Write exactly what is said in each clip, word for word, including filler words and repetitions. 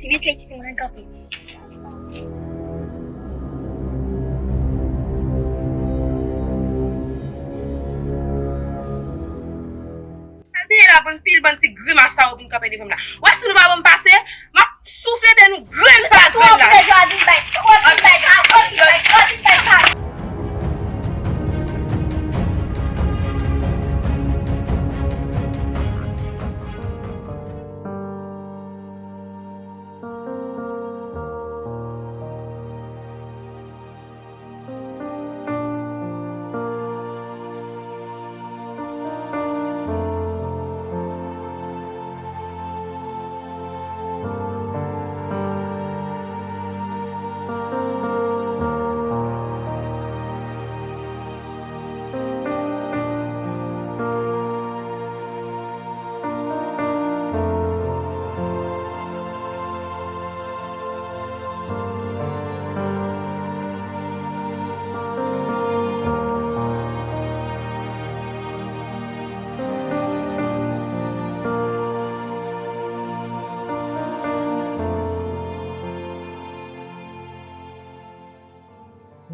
Simen, Tracy, ti moun kanpe. Sa l te ye la, bann pil, bann ti grimas sa yo vin kanpe devan m la. Wè si nou pa ban m pase, m ap souflete nou grenn pa grenn la. Ou vle jwa vin bay, ou vin bay, ou vin bay, ou vin bay.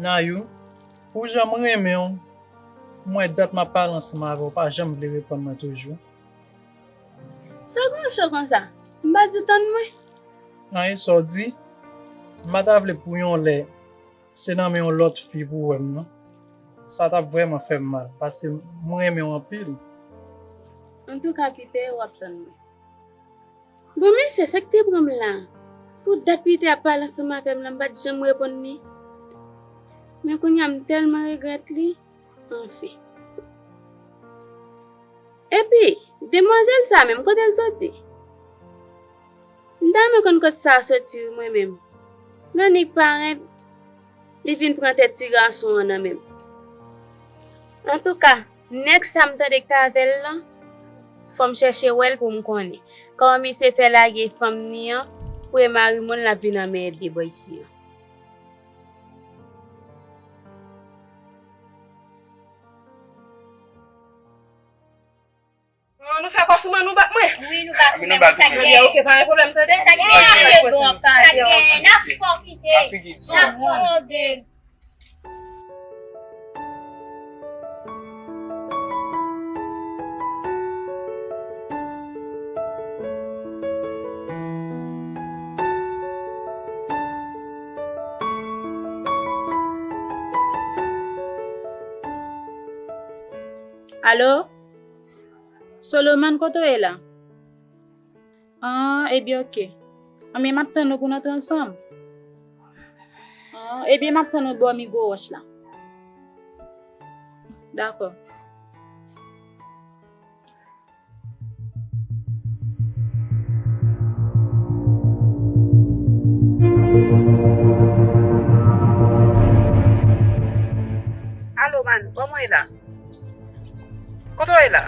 Nayou, pou jan m renmen w, m wè dat m ap pale ansanm avè w, w pa janm vle reponn mwen toujou. Sa w konn cho konsa? M pa di w tann mwen. Anyen sa w di? M pa ta vle pou yon lè se nan men yon lòt fi pou w wè m non. Sa t ap vrèman fè m mal, paske m renmen w anpil. Antouka, Pita, w ap tann mwen. Bon, mesye, sa k te pran m la? Pou dat Pita ap pale ansanm avè m la, m pa t janm reponn li. Men kounye a, m tèlman regrèt li. Anfen. Epi, demwazèl sa menm, kote l soti? M ta renmen konn kote sa a soti wi mwen menm. Nan nik parèt, li vin pran tèt ti gason an nan men m. Antouka, nèg sa m tande k t avè l lan, fò m chèche wè l pou m konnen kòman misye fè lage fanm ni an pou e mari moun l ap vin anmède bò isi an. Oh, nou fè kò sou mwen, nou bat mwen. Wi, nou bat mwen, men sa gen. Ebyen, oke, pa gen pwoblèm, tande. Sa gen, sa gen, n ap fò kite. N ap fò kite. Alo? Solomon, kote w ye la? An, ebyen, oke. Anben, m ap tann ou pou n antre ansanm. An, ebyen, m ap tann ou bò Migo Wòch la. Dakò. Alo, man, kòman w ye la? Kote w ye la?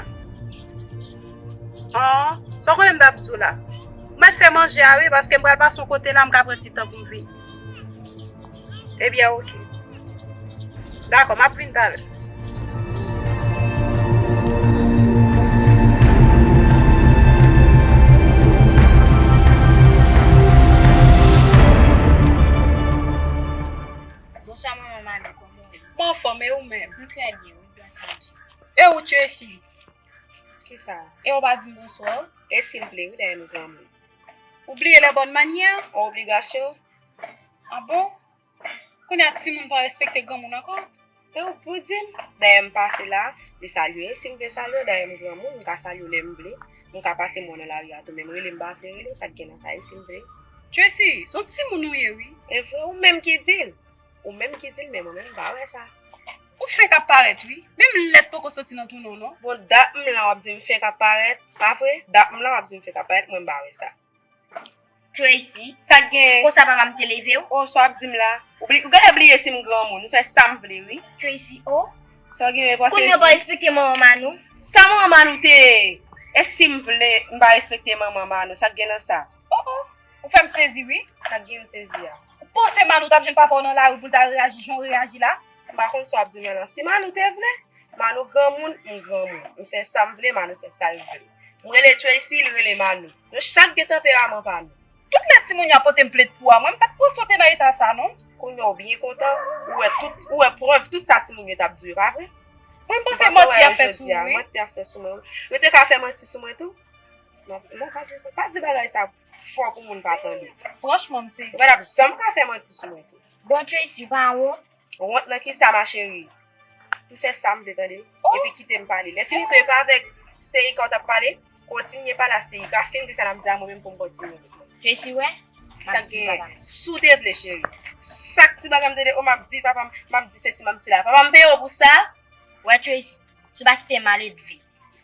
An, sa w konnen m t ap di w la? M mèt fè manje a wi, paske m pral pase yon kote la, m ka pran ti tan pou m vini. Ebyen, oke. Dakò, m ap vin talè. Bonswa, manman Mano, kòman w ye? Mwen anfòm, e ou menm? M trè byen, wi, gras a Dye. E ou, Tracy? Kisa? E ou pa di m bonswa? E si m vle, wi, dayè m granmoun. Ou bliye les bonnes manières? An obligasyon. A bon? Kounye a timoun pa respekte granmoun ankò? E ou pou di m? Dayè m pase la, li salye, si m vle salye w, dayè m granmoun, m ka salye w lè m vle, m ka pase men w nan lari a tou, men m rele m pa vle rele w, sa k gen nan sa, e si m vle? Tracy, se yon timoun ou ye wi. E vre, ou menm ki di l. Ou menm ki di l, men mwen menm m pa wè sa. Ou fenk ap parèt wi. Menm lèt poko soti nan twou non non. Bon, dat m la w ap di m fenk ap parèt, pa vre? Dat m la w ap di m fenk ap parèt, mwen m pa wè sa. Tracy. Sa k gen? Konsa papa m te leve w? Oh, sa w ap di m la? Ou bli-, ou genlè bliye si m granmoun, m fè sa m vle wi. Tracy, oh. Sa w gen, panse kounye a w pa respekte manman Manou? Sa manman Manou te ye? E si m vle, m pa respekte manman Manou, sa k gen nan sa? Oh, oh. Ou fè m sezi wi. Sa k gen m sezi a? Ou panse Manou t ap jwenn papa w nan lari pou l ta reyaji jan w reyaji la? M pa konn sa w ap di m nan. Si Manou te vle, Manou granmoun, m granmoun. M fè sa m vle, Manou fè sa l vle. M rele Tracy, li rele Manou. Nou chak gen tanperaman pa nou. Tout lè timoun yo ap pote m plent pou a, mwen m pa t panse w te nan eta sa non. Kounye a w byen kontan, ou wè tout, ou wè prèv tout sa timoun yo t ap di yo, pa vre? Mwen m panse manti ap fè sou ou wi. Manti ap fè sou mwen wi. Yo te ka fè manti sou mwen tou. Non, non, pa di, pa di bagay sa fò pou moun pa tande. Franchman, m sezi. Ou pa t ap janm ka fè manti sou mwen tou. Bon, Tracy, ou pa wont? Wont nan kisa, ma chérie? M fè sa m vle, tande. Epi kite m pale. Lè fini tou, e pa avèk Sterika w t ap pale? Kontinye pale a Sterika. Fin di sa l ap di a mwen menm pou m kontinye. Tracy, wè? Sa gen, si w te vle, cheri. Chak ti bagay m tande, o, m ap di papa m, m ap di sesi, m ap di sela. Papa m peye w pou sa? Wè, Tracy, si w pa kite m ale,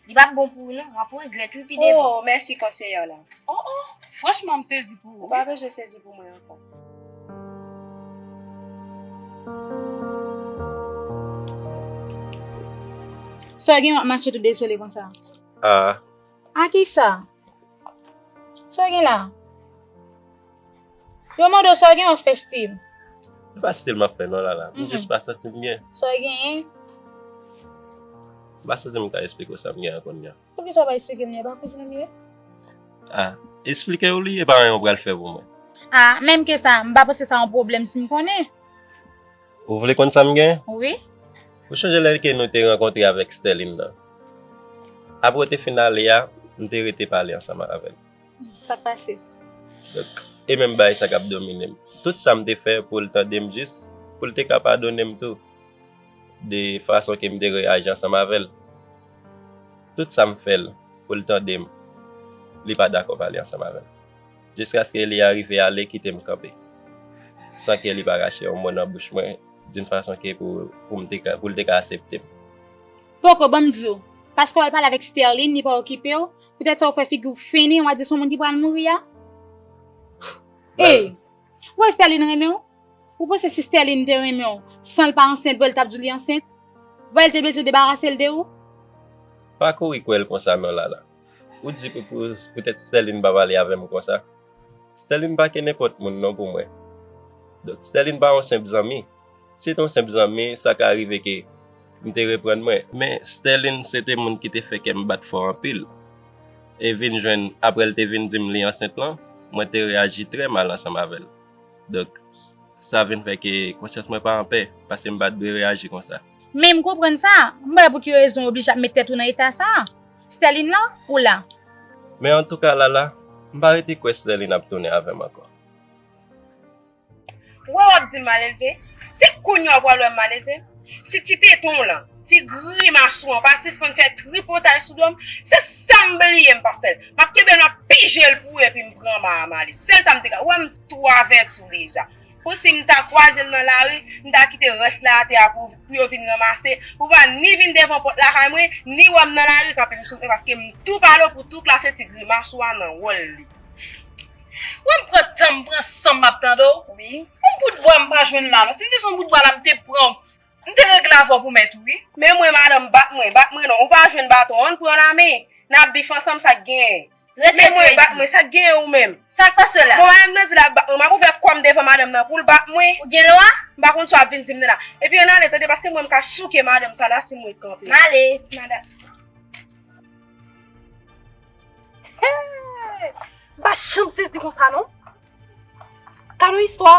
li p ap bon pou ou non, w ap regrèt wi pi devan. Oh, mèsi konseyè la. Oh, oh, franchman, m sezi pou ou. Ou pa bezwen sezi pou mwen ankò. Sa w gen w ap mache tou dezole konsa? Ah. A kisa? Sa w gen la? Yo mande w sa w gen w ap fè stil. Se pa stil m ap fè non, Lala. M jis pa santi m byen. Sa w genyen? M pa santi m ka esplike w sa m gen an kounye a. Poukisa w pa esplike m li? E pa kouzin m ye? Ah, esplike w li, e pa anyen w pral fè pou mwen. Ah, menm ke sa, m pa panse sa yon pwoblèm si m konnen. Ou vle konn sa m gen? Wi. Ou chonje lè ke nou te rankontre avèk Sterline nan? Apre w te fin ale a, m te rete pale ansanm avè l. Sa k pase? Donk, e menm bagay sa k ap domine m. Tout sa m te fè pou l tande m jis, pou l te ka padone m tou. De fason ke m te reyaji ansanm avè l. Tout sa m fè l pou l tande m, li pa dakò pale ansanm avè m. Jiskaske li arive ale kite m kanpe. San ke li pa rache yon mo nan bouch mwen, d'une façon ke pou, pou m te ka, pou l te ka aksepte m. Poko, ban m di w. Paske w al pale avèk Sterline, li pa okipe w. Poutèt sa w fè figi w fini, w a di se yon moun ki pral mouri a? Ey! Ou wè Sterline renmen w? Ou panse si Sterline te renmen w, san l pa ansent, vre l t ap di w li ansent? Vre l te bezwen debarase l de ou? Pa kouri kwè l konsa non, Lala. Ou di pou, pou, poutèt Sterline pa pale avè m konsa. Sterline pa ke nenpòt moun non pou mwen. Donk, Sterline pa yon senp zanmi. Si te yon senp zanmi, sa ka rive ke m te reprann mwen. Men, Sterline se te moun ki te fè kè m bat fò anpil. E vin jwenn, apre l te vin di m li ansent lan, mwen te reyaji trè mal ansanm avè l. Donk, sa vin fè ke konsyans mwen pa anpè, paske m pa t dwe reyaji konsa. Men m konprann sa. M pa wè pou ki rezon w oblije ap met tèt ou nan eta sa a. Sterline la, ou la. Men antouka, Lala, m pa rete kwè Sterline ap tounen avè m ankò. Ou wè w ap di m malelve? Se kounye a w pral wè m malelve? Si ti teton w lan, ti grimas ou an pa sispann fè tripotay sou do m, se sa m bliye m p ap fè l. M ap kenbe l, m ap pije l pou ou epi m pran ma a m ale. Sèl sa m te ka. Ou wè m twò avèti w deja. Pou si m ta kwaze l nan lari, m ta kite rès la atè a pou, pou yo vin ranmase. Ou pa ni vin devan pòt lakay mwen, ni wè m nan lari kanpe m sou mwen, paske m tou pale w pou tou klase ti grimas ou a nan wòl li. Wè m pran tan m, pran san m ap tande w. Wi. Yon bout bwa m pa jwenn la non. Si m te jwenn yon bout bwa la, m te pran w. M te regle avè w pou mèt ou, wi. Men mwen, madanm, bat mwen, bat mwen non. Ou pa jwenn baton, ann pran lame. N ap bif ansanm, sa k genyen? Men mwen, bat mwen, sa k genyen ou menm? Sa k pase la? Bon, madanm nan di l ap bat mwen, m ap ouvè kò m devan madanm nan pou l bat mwen. Ou gen lwa? M pa konn sa w ap vin di m nan la. Epi ann ale, tande, paske mwen, m ka chouke madanm sa la si m ret kanpe. M ale. Madanm. Hey! M pa janm sezi konsa non. Gad yon istwa.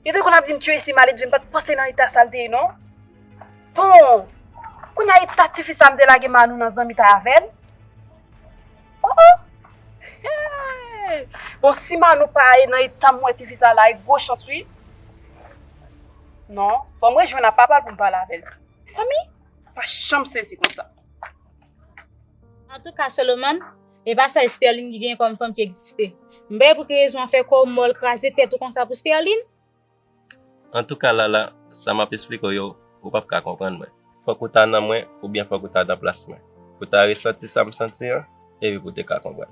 Yo te konn ap di m Tracy maledve, m pa t panse nan eta sa l te ye non. Bon, kounye a eta tifi sa m te lage Manou nan zanmitay avè l. Oh oh! Hey! Bon, si Manou pa ye nan eta m wè tifi sa la, e gwo chans wi. Non, fò m rejwenn ak papa l pou m pale avè l. Mezanmi, m pa janm sezi konsa. Antouka, Solomon, e pa sèl Sterline ki genyen kòm fanm ki egziste. M pa wè pou ki rezon w ap fè kò w mòl, kraze tèt ou konsa pou Sterline. Antouka, Lala, sa m ap esplike w yo, ou p ap ka konprann mwen. Fòk ou ta nan mwen, oubyen fòk ou ta nan plas mwen. Pou w ta resanti sa m santi an, epi pou w te ka konprann.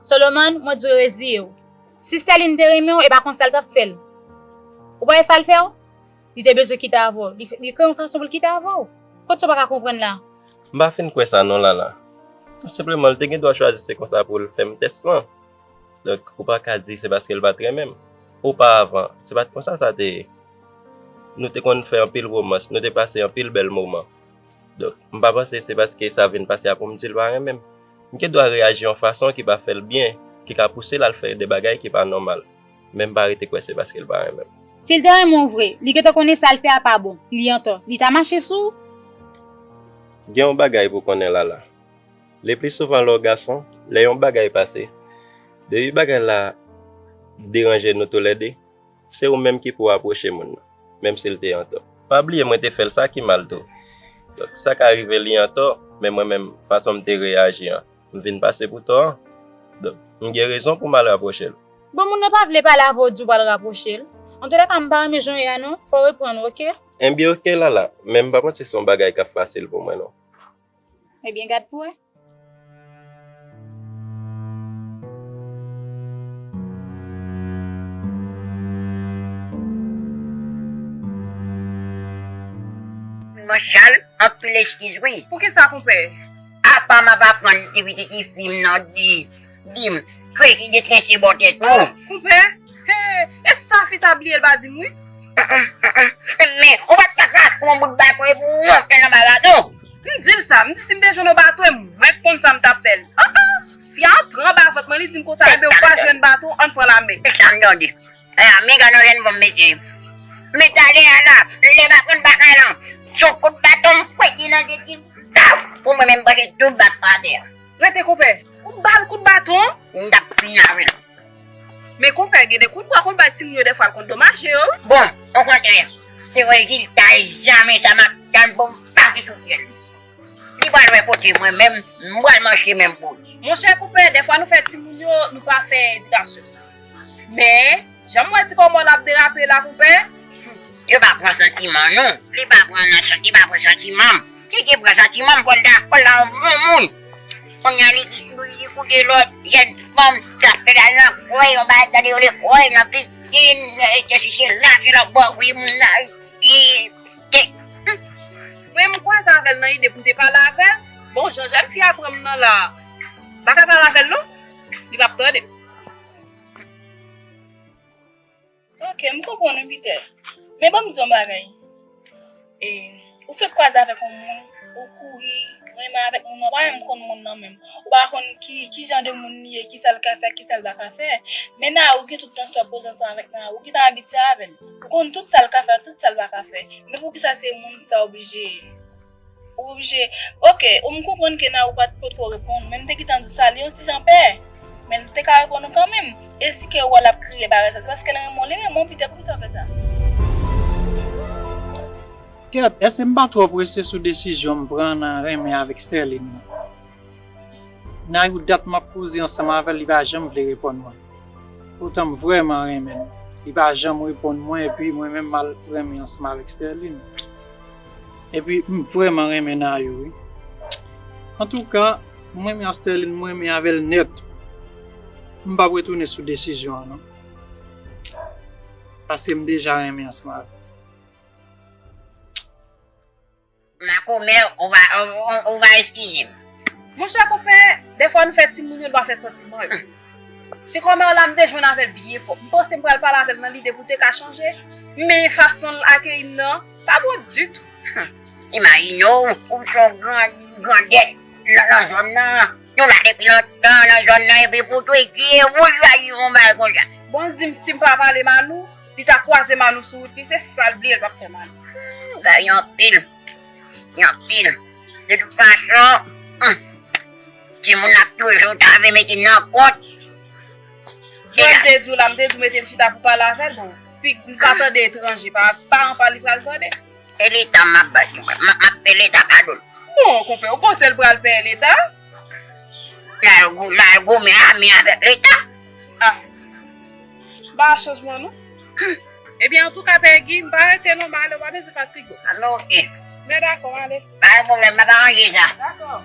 Solomon, mwen di w reziye w. Si Sterline te renmen w, e pa konsa l t ap fè l. Ou pa wè sa l fè w? Li te bezwen kite avè w. Li, li kreye yon fason pou l kite avè w. Kot sa w pa ka konprann la? M pa fin kwè sa non, Lala. Tou senpleman, li te gen dwa chwazi se konsa pou l fè m tès lan. Donk, ou pa ka di se paske l pa t renmen m. Oparavan, se pa t konsa sa te ye. Nou te konn fè anpil womans, nou te pase anpil bèl moman. Donk, m pa panse se paske sa vin pase a pou m di l pa renmen m. M gen dwa reyaji yon fason ki pa fè l byen, ki ka pouse l al fè de bagay ki pa nòmal. Men m pa rete kwè se paske l pa renmen m. Si l te renmen w vre, li gentan konnen sa l fè a pa bon. Li antò. Li ta mache sou ou. Gen yon bagay pou konnen, Lala. Le pli souvan lè w gason, lè yon bagay pase, depi bagay la deranje nou toulède, se ou menm ki pou apwoche moun nan, menm si l te antò. Pa bliye mwen te fè l sa ki mal tou. Donk, sa ka rive li antò, men mwen menm, fason m te reyaji an, m vin pase pou tò an. Donk, m gen rezon pou m al rapwoche l. Bon, moun nan pa vle pale avè w, di w pral rapwoche l. Antoulèka, m pa renmen jan w ye a non, fò w reprann ou, oke? Enben, oke, Lala, men m pa panse se yon bagay k ap fasil pou mwen non. Ebyen, gad pou wè. Manchal, anpil eskiz wi. Poukisa, konpè? Apa m ap aprann ti pitit fi m nan di, di m, Tracy detrense bò tèt ou. Konpè, he, e sa fi sa bliye l pa di m wi. Men, ou pa t ka ka pran bout baton epi w monte nan ba baton. M di l sa, m di si m te jwenn yon baton, e mwen k konn sa m t ap fè l. An, an! Fi a antre anba vant mwen, li di m konsa, ebyen ou pa jwenn baton, ann pran lame. E sa m tande. Lame gad yon jèn fanm mesye. Men talè a la, lè m ap rann bagay lan, se yon kout baton m fwete nan tèt li, pou mwen menm pase tout bat atè. Rete konpè, ou ba l kout baton? M t ap fini avè l. Men konpè, gen de kout bwa konn bay timoun yo dèfwa, l konn domaje yo wi. Bon, okontrè, se rezilta egzamen sa m ap tann pou m pase sou fyèl. Li pral wè kote mwen menm, m pral manche menm pou li. Monchè konpè, dèfwa nou fè timoun yo, nou pa fè edikasyon. Men, jan m wè ti kòmò l ap derape la konpè. Yo pa pran santiman nou. Li pa pran nan santi, li pa pran santiman m. Si te pran santiman m, fò l ta, fò l ta yon bon moun. Kounye a li, li, li koute lòt jèn fanm k ap fè la nan kwè yon bagay, tande yo le kwè nan piscine, e se si se la, se lòt bò, wi, moun nan, e, e, e. Mwen, m kwaze avè l nan ide pou m te pale avè l. Bon, jan jèn fi a pran m nan la, m pa ka pale avè l non. Li p ap tande. Ok, m konprann wi, Pitè. Men ban m di w yon bagay. E, ou fèk kwaze avèk yon moun, ou kouri, renmen avèk moun nan, ou pa menm konn moun nan menm. Ou pa konn ki, ki jan de moun li ye, ki sa l ka fè, ki sa l pa ka fè. Men Nayou gen tout tan sa w poze ansanm avèk Nayou, ou gentan abitye avè l. Ou konn tout sa l ka fè, tout sa l pa ka fè. Men poukisa se moun sa w oblije Ou oblije. Ok, ou m konprann ke Nayou pa t potko reponn, men m te gentan di w sa, li yon ti jan pè. Men l te ka reponn ou kanmenm. E si ke w wè l ap kriye bagay sa, se paske l renmen w, li renmen w, Pitè, poukisa w fè sa? Kèt, èske m pa twò prese sou desizyon m pran nan renmen avèk Sterline nan? Nayou, dat m ap koze ansanm avè l, li pa janm vle reponn mwen. Poutan m vrèman renmen l. Li pa janm reponn mwen, epi mwen menm m al renmen ansanm avèk Sterline. Epi m vrèman renmen Nayou wi. Antouka, m renmen Sterline, m renmen avè l nèt. M p ap retounen sou desizyon an non. Paske m deja renmen ansanm avè l. Makomè, ou va, ou, ou, ou va eskize m. Monchè konpè, dèfwa nou fè timoun yo, nou pa fè santiman yo. Se kòmè w la, m te jwenn avè l byen pwòp. M panse m pral pale avè l nan lide pou l te ka chanje. Men fason l akeyi m nan, pa bon ditou. Imajine w, ou se yon gran, grandèt nan, nan zòn nan. Nou la depi lontan nan zòn nan, epi pou tou ekri, ou chwazi yon bagay konsa. Bon, di m si m pa pale Manou, li ta kwaze Manou sou wout li, se sa l bliye l p ap fè Manou. Hmm, bagay anpil. Gen anpil. De tout fason, hmm, timoun ap toujou ta vle mete nan kont. Jan m te di w la, m te di w mete l chita pou pale avè l. Bon, si m pa tande etranje, pa, paran pa li pral tande. E leta m ap bay mwen. M, m ap fè leta kado l. Bon, konpè, ou panse l pral peye leta? L al gou-, l al goumen ame avèk leta. Ah. Ba chanjman non. Ebyen, antouka, Pègi, m pa rete non, m ale, w pa bezwen fatige w. Anben, oke. Men dakò, m ale. Pa gen pwoblèm, m ap aranje sa. Dakò.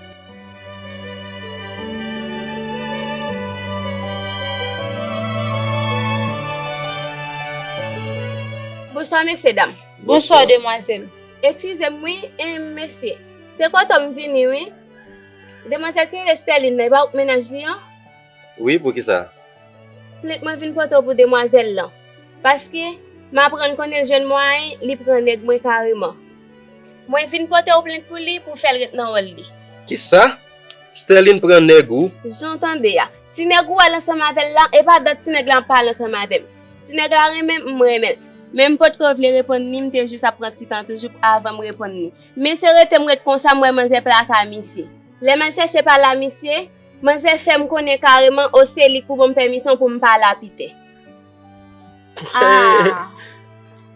Bonswa, mesye dam. Bonswa, demwazèl. Eskize m wi, e, mesye. Se kote w m vini wi. Demwazèl ki rele Sterline nan, e pa ou k mennaj li an? Wi, poukisa? Plent mwen vin pote w pou demwazèl lan. Paske m aprann konnen l jwenn mwayen, li pran nèg mwen kareman. Mwen vin pote w plent pou li, pou w fè l ret nan wòl li. Kisa? Sterline pran nèg ou? Jan w tande a. Ti nèg ou wè l ansanm avè l la, e pa dat ti nèg la ap pale ansanm avè m. Ti nèg la renmen m, m renmen l. Men m potko vle reponn li, m te jis ap pran ti tan toujou avan m reponn li. Men se rete m ret konsa, m wè manzè plaka misye. Lè m al chèche pale a misye, manzè fè m konnen kareman o se li k pou ban m pèmisyon pou m pale a Pitè. Ah.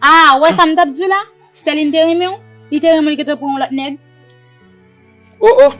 Ah, ou wè sa m t ap di w la? Sterline te renmen w? Li te renmen w, li gentan pran yon lòt nèg? Oh oh,